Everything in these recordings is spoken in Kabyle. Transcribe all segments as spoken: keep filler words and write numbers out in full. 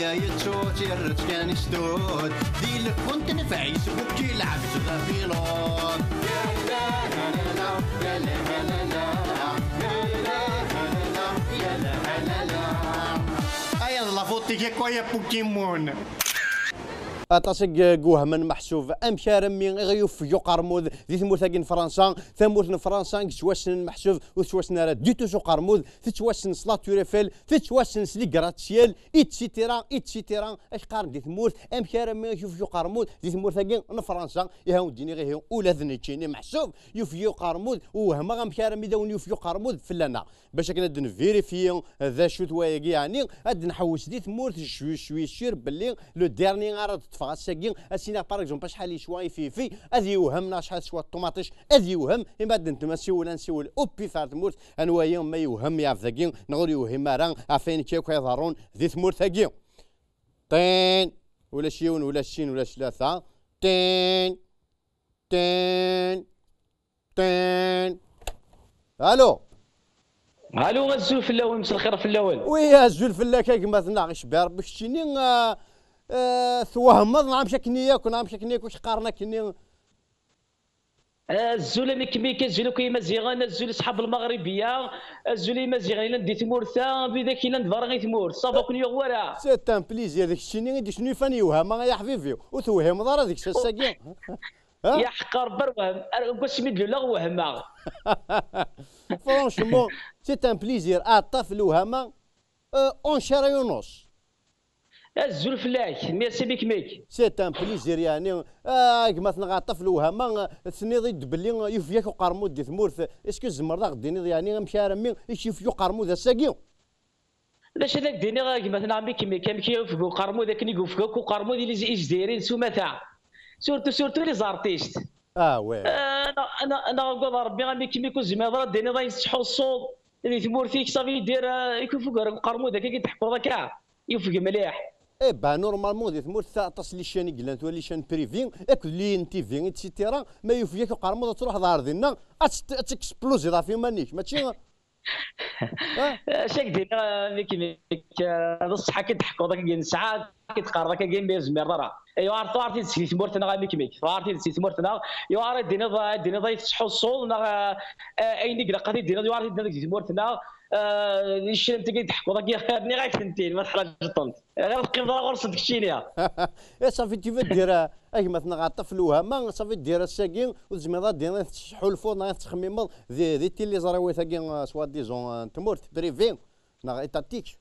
Yettu tirret kan istud. Di lkunt nefɛis bukki lɛebd d apilun. Aya d la faute-ik akk, ay a Pokémon. Aṭas i iwehmen meḥsub amek armi i ɣ-yufeg uqermud di tmurt-agi n Fransa. Tamurt n Fransa i yettwassnen meḥsub ur tettwassen ara du tout s uqermud, tettwassen s la Tour Eiffel, tettwassen s les gratte-ciel, et cetera, et cetera. Ak qqaren di tmurt, amek armi i yufeg uqermud di tmurt-agi n Fransa? Ihi ur d-iniɣ ihi ula d nekkini meḥsub yufeg uqermud, u wehmeɣ amek armi d awen yufeg uqermud fell-aneɣ. Bac akken ad d-nvérifier d acu-t wayagi, yeɛni ad nḥewwes di tmurt, je suis sûr belli le dernier ara d-ṭṭfeɣ ass-agi, ad s-iniɣ par exemple acḥal yeswa ififi, ad yewhem, neɣ acḥal teswa ṭumaṭic, ad yewhem. Imi ad d-nsiwel, ad nsiwel au pif ar tmurt, ad nwali ma yewhem yeɛbed-agi neɣ ur yewhim ara ɣef wayen akka akk iḍerrun di tmurt-agi. Tin, ulac yiwen, ulac sin, ulac tlata. Tin, tin, tin. Allô? Allô, azul fell-awen, mselxir fell-awen. Oui, azul fell-ak a gma-tneɣ, icebbi Rebbi keččini, ah, ah, twehmeḍ neɣ amek akken yakk, neɣ amek akken yakk i k-qqaren akkenni? Azul a Mikmik, azul akk i Imaziɣen, azul i ṣṣḥab Lmaɣribiya, azul i Imaziɣen yellan di tmurt-a, widak yellan d berra i tmurt, ça va, ur ken-yuɣ wara. C'est un plaisir, d keččini i d-yesnulfan yewhama, ay aḥbibi, ur tewhimeḍ ara deg-s ass-agi. Ha? Yeḥqer berwem, ar wasmi d-luleɣ wehmeɣ. Franchement, c'est un plaisir, aṭṭaf lewhama, euh, on cher Yunus. Azul fell-ak, merci Mikmik. C'est un plaisir, yeɛni, ah, gma-tneɣ aṭṭaf lewhama, ah, tenniḍ-id belli, ah, yufeg-ak uqermud di tmurt. Est-ce que tzemreḍ ad ɣ-d-tiniḍ, yeɛni, amek armi i k-yufeg uqermud ass-agi? D acu ad ak-d-iniɣ a gma-tneɣ Mikmik, amek i yufeg uqermud akken i yufeg akk uqermud i les Izzayriyen s umata. Surtout, surtout les artistes. Ah ouais. Ah, neɣ, neɣ, neɣ agad Rebbi a Mikmik, ur tezmireḍ ara ad d-tiniḍ ayen tettḥussuḍ di tmurt-ik, ça veut dire, ah, i k-yufeg uqermud akka i d-teḥkuḍ akka. Yufeg mliḥ. Eh ben, normalement, di tmurt ta, aṭas les chaînes i yellan tura, les chaînes privées, akked les N T V, et cetera. Ma yufeg-ak uqermud, ad truḥeḍ ɣer dinna, ad tt-, ad tekspluzid ɣef iman-ik, mačči? Ah? Acu ak-d-iniɣ, ah, Mikmik, ah, d ṣṣeḥ akken d-teḥkuḍ akka, nesɛa akken d-teqqareḍ akka, mi ur tezmireḍ ara. Yuɛer tuɛer tidet di tmurt-nneɣ a Mikmik, tuɛer tidet di tmurt-nneɣ, yuɛer ad d-tiniḍ, ad d-tiniḍ ay tettḥussuḍ, neɣ, ah, ah, ayen i ilaq ad d-tiniḍ, yuɛer ad d-tiniḍ di tmurt-nneɣ, ah, icram-agi i d-teḥkuḍ-agi, rniɣ-ak-tent-id, ma teḥraǧeḍ-tent. Ɣer teqqimeḍ ara ɣur-sent keččini. Eh, ça veut dire, ah, a gma-tneɣ aṭṭaf lewhama, ça veut dire ass-agi ur tezmireḍ ad d-tiniḍ tettḥulfuḍ neɣ tettxemmimeḍ di, di tiliẓriwin-agi, ah, soi-disant, ah, n tmurt, privé, neɣ étatique.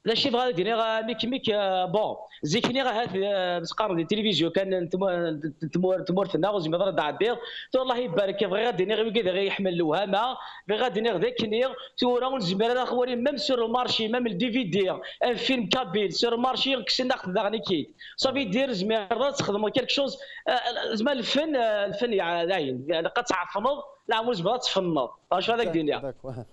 D acu i bɣiɣ ad d-iniɣ, ah, Mikmik, ah, bon, zik-nni ahat, ah, s-qqaren di tilivizyu kan n tmu-, n tmu-, tmurt-nneɣ, ur zmireɣ ad d-ɛeddiɣ. Tura, Allah ibarek, bɣiɣ ad d-iniɣ i wigad i ɣ-iḥemmel lewhama, bɣiɣ ad d-iniɣ d akken-i, tura ur nezmir ara ad nwali, même sur le marché, même le D V D, un film kabyle, sur le marché, kksen-aɣ-t daɣen-ikid. Ça veut dire, tzemreḍ ad txedmeḍ quelque chose, ah, zma lfen, ah, lfen, yeɛni, dayen, ilaq ad tɛeffneḍ, neɣ ur tezmireḍ ad tfenneḍ. Acu ara ak-d-iniɣ? D'accord.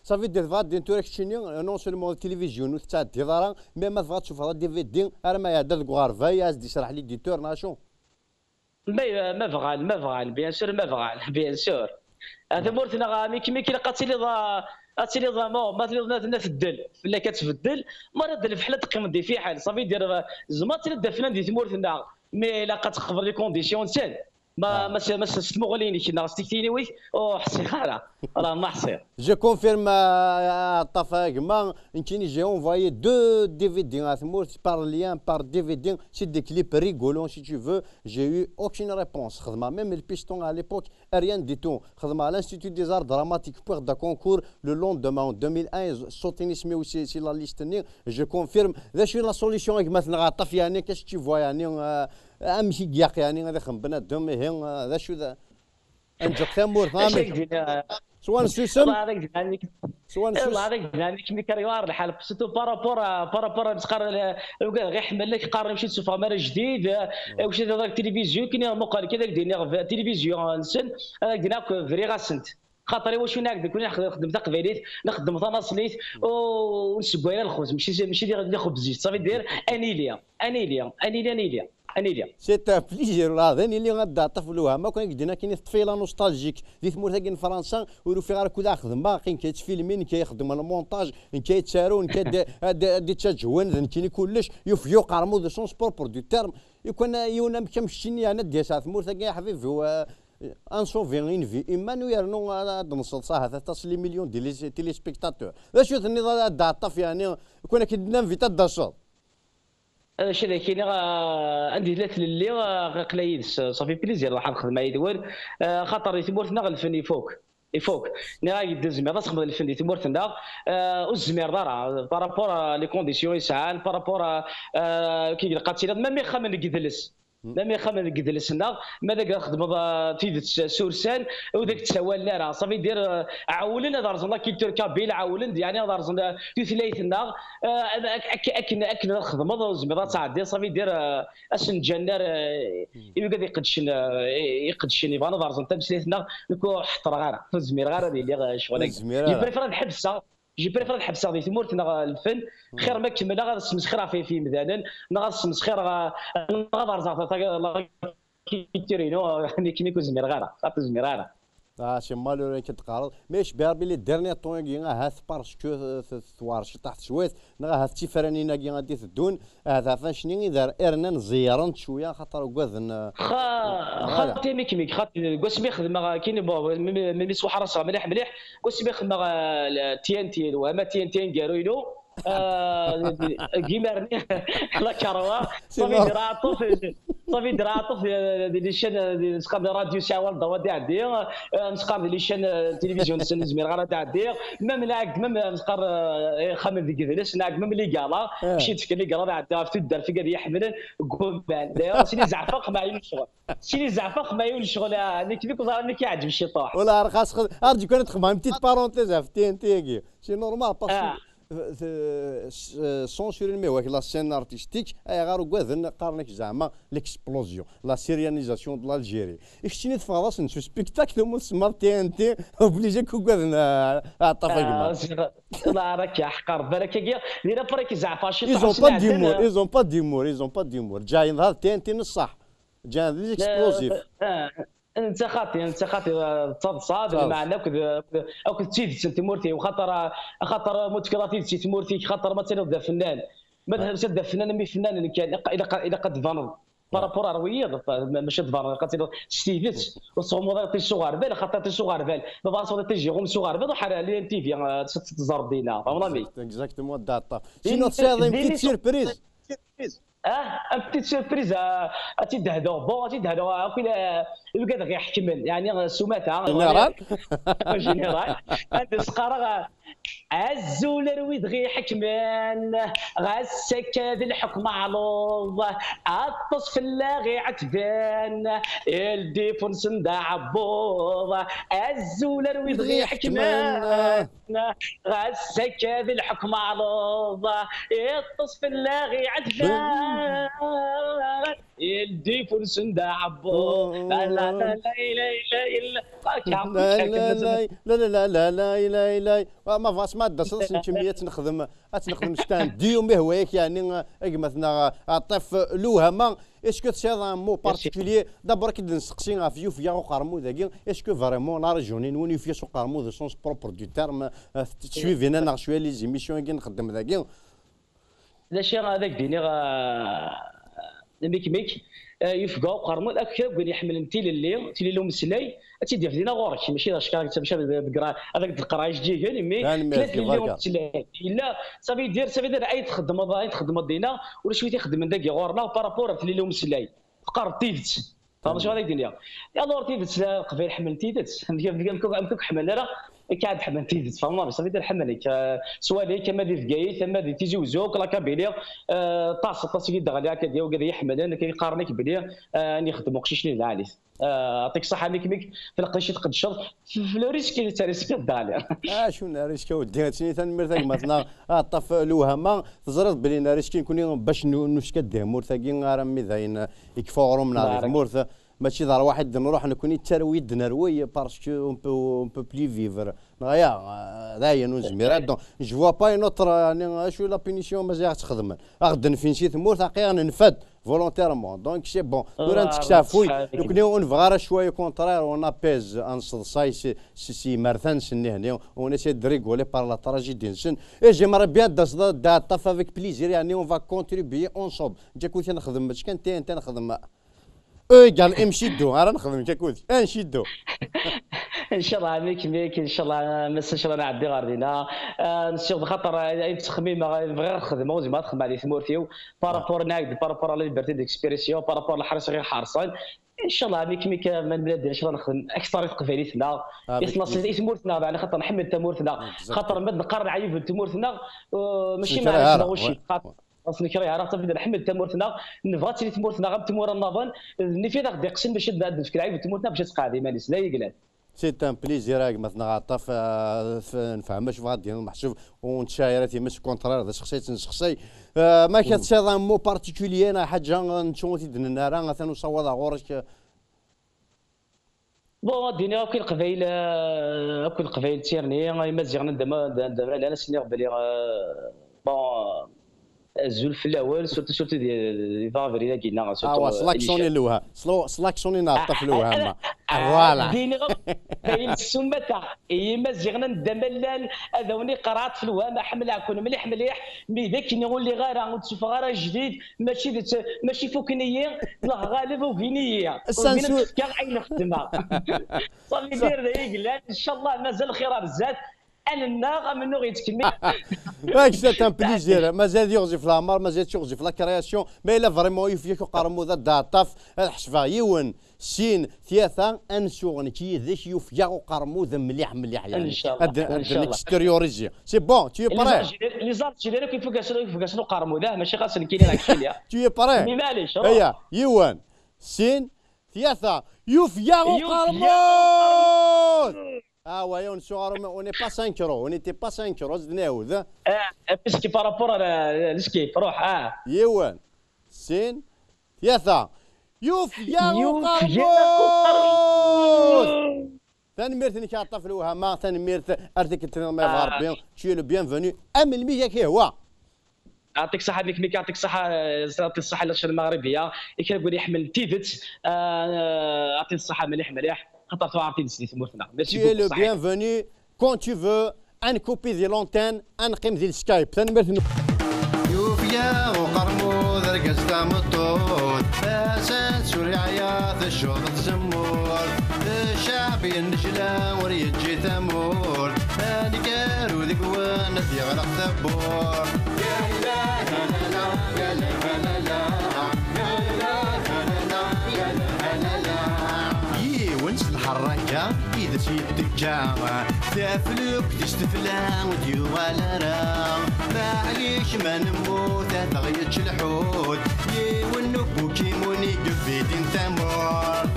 Ça veut dire, tebɣa ad d-tini tura keččini, non seulement la télévision ur tettɛeddiḍ ara, mais ma tebɣa ad tufeḍ D V D, ara ma iɛedda deg uɣerbay, ad s-d-iserreḥ l'éditeur, neɣ acu? Ma, ma bɣan, ma bɣan, bien sûr, ma bɣan, bien sûr. Ah, tamurt-nneɣ, ah, Mikmik, ilaq ad tiliḍ, ah, ad tiliḍ, ah, ma, ma tiliḍ na, na teddel, fell-ak ad tbeddel, ma ara d lefḥel ad teqqimeḍ di fiḥel, ça veut dire, ah, zma ad tiliḍ d afnan di tmurt-nneɣ, mais ilaq ad tqebleḍ les conditions-nsen. Ma, ah, ma s, ma s, s tmuɣli-inek neɣ s tikti-inek, ur ḥṣiɣ ara. Voilà, ma ḥṣiɣ. Je confirme, euh, aṭṭaf a gma, nekkini j'ai envoyé deux D V D à tmurt par lien, par D V D, c'est des clips rigolos si tu veux. J'ai eu aucune réponse. Xedmeɣ même le piston à l'époque, rien du tout. Xedmeɣ à l'Institut des Arts Dramatiques, wwiɣ-d concours le lendemain, en deux mille onze, ṣṣut-ines mi aussi, si la liste-nni, je confirme. D acu i la solution a gma-tneɣ aṭṭaf, yeɛni, qu'est-ce que tu vois, yeɛni, euh, amek i ilaq, yeɛni, ad ixdem bnadem, ihi, euh, d acu d, ad neǧǧ akk tamurt, amek? Swa nessusem? Swa nessusem? Yella, ad ak-d-nani, mi kan yuɛer lḥal, surtout par rapport à, par rapport à, nesqar, eh, ugad ɣi ḥemmel, ak qqaren, amek i d-sufɣem ara jdid, eh, amek i d-, tilivizyu, kini muqal, kini ak-d-iniɣ, tilivizyu-nsen, ad ak-d-iniɣ akk, briɣ-asent. Xaṭer iwacu nekk d nekni nxeddem taqbaylit, nxeddem tanaṣlit, ur nsegway ara lxebz, mačči, mačči d, d ixebzit, ça veut dire, ad nili, ad nili, ad nili, ad nili. Ad nili. C'est un plaisir, la, d anili ad d-aṭaf lewhama, kan i k-d-nna akken i teṭṭef la nostalgique di tmurt-agi n Fransa, ur ufiɣ ara kud ad xedmeɣ, aqin nekk yettfilmin, nekk yexdem lmontaj, nekk yettaru, nekk ad, ad, ad d-ittaǧwen, d nekkini kullec, yufeg uqermud au sens propre du terme, yukan yiwen amek am keččini, yeɛni ad d-yas ar tmurt-agi, a ḥbibi-w, eh, ad nṣubi une vie humaine, u yernu ad, ad d-nṣeḍ, ahat aṭas les millions de les-, téléspectateurs. D acu tenniḍ ad, ad d-aṭaf, yeɛni, yukan akken d-ninvit ad d-taseḍ? Acu ad ak-iniɣ, ah, anda yella tlelli, ah, aql-i yid-s, ah, ça fait plaisir, ruḥ ad xedmeɣ yid-wen, ah, xaṭer di tmurt-nneɣ lfen ifuk. Ifuk. Nniɣ-ak-d ur tezmireḍ ad txedmeḍ lfen di tmurt-nneɣ, ah, ur tezmireḍ ara, par rapport à les conditions i sɛan, par rapport à, ah, kif ilaq ad tiliḍ, même ixxamen deg yidles. Même ixxamen deg yidles-nneɣ, ma d agad txedmeḍ, ah, tidet s ursan, ur d ak-ttawalen ara. Ça veut dire, ah, ɛewwlen ad rẓen la culture kabyle, ɛewwlen-d, yeɛni ad rẓen, ah, tutlayt-nneɣ, ah, ak-, ak-, akken, akken ad txedmeḍ, ur tezmireḍ ad tɛeddiḍ, ça veut dire, ah, asenǧannar, ah, i wigad iqeddcen, ah, i-, iqeddcen yebɣan ad rẓen tameslayt-nneɣ, nekk ur ḥeṭṭreɣ ara, ur zmireɣ ara ad iliɣ, ah, ccɣel-agi. Ur zmireɣ ara. Je préfère ad ḥebseɣ, je préfère ad ḥebseɣ di tmurt neɣ lfen, xir ma kemmleɣ ad smesxireɣ ɣef, ɣef yimdanen, neɣ ad smesxireɣ, ah, neɣ ad rẓeɣ ta-, ta-, la culture-inu, nekk, nekk ur zmireɣ ara, xaṭi ur zmireɣ ara. Ah, c'est malheureux akken teqqareḍ. Mais icebbeḥ Rebbi, les derniers temps-agi, ahat parce que, euh, t-, t-, tewɛer ciṭaḥ teswiɛt, neɣ ahat d tifranin-agi ad d-iteddun, ahat ɣef wacni i d-, irnan ẓeyyren-t cwiya, xaṭer ugaden, euh, xa-, voilà. Xaṭi mi kem-, xaṭi, deg wasmi xedmeɣ, euh, kini, bon, mi, mi, mi, mi swaḥraseɣ mliḥ, mliḥ, deg wasmi xedmeɣ, euh, le T N T, lwehma T N T aneggaru-inu, euh, deg yimarni, la karwa, c'est صافي mort. Dra Aṭuf, صافي Dra Aṭuf, euh, di les chaînes, euh, di, nesqam di radio Sawa, Dawa d iɛeddi, euh, nesqam di les chaînes, euh, télévision, s-, nezmir ara d iɛeddi, même la, même, euh, nesqar, euh, ixxamen deg yidles, la, même les galas, ah, mačči d-fken les galas d iɛeddi, ɣef tuddar, fi gad yeḥmlen, gumban. D'ailleurs, sini zeɛfeɣ, ma yun ccɣel. Sini zeɛfeɣ, ma yun ccɣel, ah, nekk, nekk, ur ẓriɣ, nekk yeɛǧeb ciṭuḥ. Wala, rxas, xed-, arju kan ad xedmeɣ une petite parenthèse ɣef T N T-agi. C'est normal, parce que, ah, euh, euh, s-, euh, censurer-n, mais avec la scène artistique, ayɣer ugaden, qqaren-ak zeɛma l'explosion, la syrianisation de l'Algérie. I keččini teffɣeḍ-asen s spectacle, umi tsemmaḍ T N T, obligé k-ugaden, euh, aṭṭaf a gma. Ah, la, راك حق ربي، راك كي داير برك زعفا شي. Ils ont pas d'humour, ils ont pas d'humour, ils ont pas d'humour. Ǧǧan هذا T N T نصح. Ǧǧan d les explosifs. آه، انت خاطي، انت خاطي، آه، تضصاد. تضصاد. المعنى اكد، اكد تيدت انت مورتي، وخاطر، خاطر متكرر تيدت مورتي، خاطر ما تنض فنان. ما تنض فنان، مي فنان كان، الا ق-، الا ق-، الا قد فانض. بارابور على الويض، ف-، ما-، ماشي تفرق، قتل ستيفت، وصومو غير تيسو غربال، خاطر تيسو غربال، ما بعرف ولا تيجي غوم سو غربال، وحال عليه تي في، آه، ست، ست زرب دينا، فهمني؟ Exactement, date. Sinon, c'est une petite surprise. اه، ان بتيت سوربريز، آه، اتي دهدو، بون، اتي دهدو، آه، كل، آه، يبقى دغيا يحكمن، يعني، آه، سوماتا، آه، جينيرال. جينيرال. انت سقارة، آه، Azul ar wid ɣ-iḥekmen, ɣas akka d lḥekm ɛluḍ, aṭas fell-aɣ iɛetben, ildif-nsen d aɛebbuḍ. Azul ar wid ɣ-iḥekmen, ɣas akka d lḥekm ɛluḍ, iṭṭes fell-aɣ iɛetben. Ildif-nsen d aɛebbuḍ. La, la, la, la, la, la, la, la. Akka, akka, لا، لا، لا، لا، لا، لا، لا. ما فاس ما دس، كمية نخدم، نخدم ستاند ديوم هوايك، يعني، اجمتنا عطف لوهما. Est-ce que c'est un mot particulier? D'abord كي نسقسي في يوفيا وقرمو داكي، est-ce que vraiment la région نون يوفيا سو قرمو de sens propre du terme؟ تسويفينا ناغ شويه les émissions كي نخدم داكي. D acu ara ak-d-iniɣ, ah, mik mik, ah, yufeg uqermud, akk kra n win iḥemmlen tilelli, tilelli umeslay, ad tt-id-yaf dinna ɣur-k, mačči d acekkeṛ, mačči d, d, d, ad ak-d-teqreɛ ijeǧǧigen, imi kra tilelli umeslay. Yella, ça veut dire, ça veut dire, ayen txeddmeḍ, ayen txeddmeḍ dinna, ulac wi t-ixeddmen dagi ɣur-neɣ, par rapport ar tilelli umeslay. Teqqareḍ tidet. Tfehmeḍ acu ara ak-d-iniɣ? Alors, tidet, la, Leqbayel ḥemmlen tidet. Am, am, am, am, ḥemmlen ara, akka ad ḥemmlen tidet. Tfehmeḍ? Ça veut dire ḥemmlen-k, euh, swali-k, ama di Bgayet, ama di Tizi Uzzu, akk la Kabylie, euh, ṭas, ṭas i d-ɣli akka, d wigad i yi-ḥemmlen, akka i qqaren-ak belli, euh, ad nexdem uqcic-nni d lɛali-t. Euh, aṭik ṣṣeḥḥa, mik mik, f leqdic i tqeddceḍ, f, f le risque i tettariskiḍ d lɛali. Ah, acu n risque a weddi, ad tini tanemmirt a gma-tneɣ, aṭṭaf lewhama, teẓriḍ belli nariski nekni bac nu-, nuska-d di tmurt-agi, armi d ayen, eh, ikfa uɣrum-nneɣ di tmurt. Mačči d rrwaḥ i d-nruḥ, nekkni d tarwi i d-nerwi, parce que on peut, on peut plus vivre. Neɣ ya, d ayen ur nezmir ara. Donc, je vois pas une autre, yani, acu la punition Maziɣ ad tt-xedmen? A ɣ-d-nfin si tmurt, aqi-aɣ nenfa-d volontairement. Donc, c'est bon. Tura nettektafuy, nekkni ur nebɣi ara cwaya, au contraire, on apaise, ad nseḍsay si, si, si yimertan-nsen nihni, on essaie de rigoler par la tragédie-nsen. Et j'aimerais bien d-taseḍ, d-, d-, avec plaisir, yani, on va contribuer ensemble. Ǧakuti nexdem, mačči kan T N T nexdem. E égale M C deux, ara nexdem kakut. N C deux. Inchallah, mik, mik, inchallah, mass, inchallah, nɛeddi ɣer dinna. Ah, nsiɣ-d xaṭer, ah, ayen ttxemmimeɣ, ayen bɣiɣ ad xedmeɣ, ur zmireɣ ad xedmeɣ di tmurt-iw, par rapport, nɛid, par rapport à la liberté d'expression, par rapport à leḥris i ɣ-iḥerṣen. Inchallah, mik, mik, ma nemlal din, inchallah, nexdem akteṛ i teqbaylit-nneɣ, i tnaṣ-, i tmurt-nneɣ, meɛna xaṭer nḥemmel tamurt-nneɣ. Xaṭer ma d-neqqar leɛyub n tmurt-nneɣ, uh, mačči meɛna ara, xaṭer Ur s-nekriɣ ara, ttafid nḥemmel tamurt-nneɣ, nebɣa ad tili tmurt-nneɣ am tmura nniḍen, d nnifi ad aɣ-d-iqqsen bac ad d-nefk lɛib n tmurt-nneɣ bac ad tqeɛɛed iman-is, d ay glan. C'est un plaisir, a gma-tneɣ Aṭṭaf, euh, f-, nefhem acu bɣa d-yiniḍ meḥsub, ur nettcahi ara times, au contraire, d asexsay i tt-nessexsay. Euh, ma ka tesɛiḍ un mot particulier, neɣ ḥaǧa, euh, nettu ur t-id-nenni ara, atan usawaḍ-a ɣur-k, euh, Bon, ad d-iniɣ akk i Leqbayel, eh, akk i Leqbayel d tirni, Imaziɣen anda ma, anda, anda ma llan, ad s-iniɣ belli, eh, bon, azul fell-awen, surtout, surtout di, di, di abrid-agi-nneɣ, surtout, awa, eh, slaksoni lewha, slo-, slaksoni neɣ ṭṭef lewha, ma. Ah, voilà. Ad d-iniɣ akk i Leqbayel s umata, i Imaziɣen anda ma llan, ad awen-iqerɛeḍ f lewhama, ḥemmleɣ-ken mliḥ, mliḥ, mi d akken ur lliɣ ara, ur d-sufeɣ ara ajdid, mačči d, mačči fuken-iyi, llah ɣaleb, ugin-iyi. Ugin ad fkeɣ ayen xedmeɣ. Ṣafi dir d ay yellan, inchallah mazal lxir ar zdat. Ad nennaɣ, amennuɣ yettkemmil. Yak, c'est un plaisir. Mazal ad yiɣzif leɛmer, mazal ad yiɣzif la création. Ma yella vraiment yufeg-ak uqermud ad d-aṭṭaf, ad ḥesbeɣ yiwen, sin, tlata, ad nsuɣ nekk yid-k, yufeg-aɣ uqermud mliḥ, mliḥ, yani. Inchallah, ad, ad inchallah. Nextérioriser. C'est bon, tu es prêt? Les Algériens, les Algériens, il faut que ce soit, il faut que ce soit uqermud, ah, mačči xas nekkini neɣ keččini, ah. Tu es prêt? Mais maɛlic, ruḥ. Aya, yiwen, sin, tlata, yufeg-aɣ uqermud! Ah ouais, on sera, on n'est pas synchro, on n'était pas synchro, zednaoud. Ah, parce que par rapport à la, à l'escape, ruḥ, ah. Yiwen, sin, tlata, yufeg-aɣ uqermud! Tanemmirt-nnek a Aṭṭaf Lewhama, tanemmirt ar tikkelt-nniḍen ma yebɣa Rebbi, tu es le bienvenu, am melmi i ak-yehwa. Aɛṭik ṣaḥa, mik, mik, aɛṭik ṣaḥa, eh, aɛṭik ṣaḥa, la chaîne maɣribiya, i kra n win iḥemmlen tidet, eh, aɛṭik ṣaḥa mliḥ, mliḥ, xaṭer tuɛer tidet di tmurt-nneɣ. Merci beaucoup, ṣaḥit. Tu es le bienvenu quand tu veux, ad nkupi di l'antenne, ad neqqim di Skype. Tanemmirt-nwen. Yufeg-aɣ uqermud, argaz tameṭṭut, tasa tessuriɛya, teccuḍ tzemmurt, cceɛb yennejla ur yeǧǧi tamurt. Aneggaru deg-wen ad d-yeɣleq tawwurt. Yiwen s lḥerraka i d as-yetteǧǧa, taflukt s tefla ur d-yuɣal ara. Maɛlic ma nemmut ad aɣ-yečč lḥut, yiwen n ubukimun i yebidin tamurt.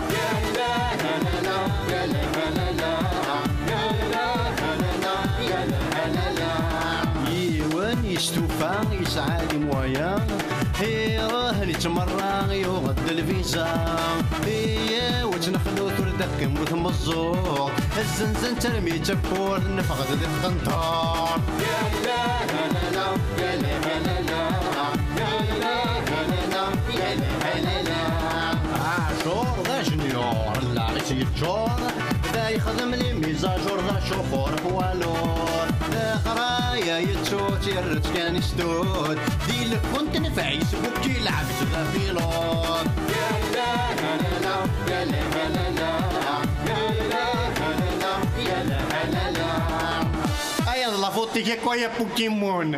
Yiwen yestufa, yesɛa les moyens, iruḥ yettmerra, yuɣ-d lviza. Iyyawet nexlut ur d-teqqim tmeẓẓuɣt, zzenzen-tt armi d tawwurt, neffeɣ-d di tqenṭert. Ɛacur d ajenyur, llaɣ-is yeččur, da yexdem les mises à jour, d acufur poids lourd. Leqraya yettu-tt, yerra-tt kan i stud, di lfun tenfeɛ-is, bukki lɛebd d apilud. Aya d la faute-ik akk, ay a Pokémon.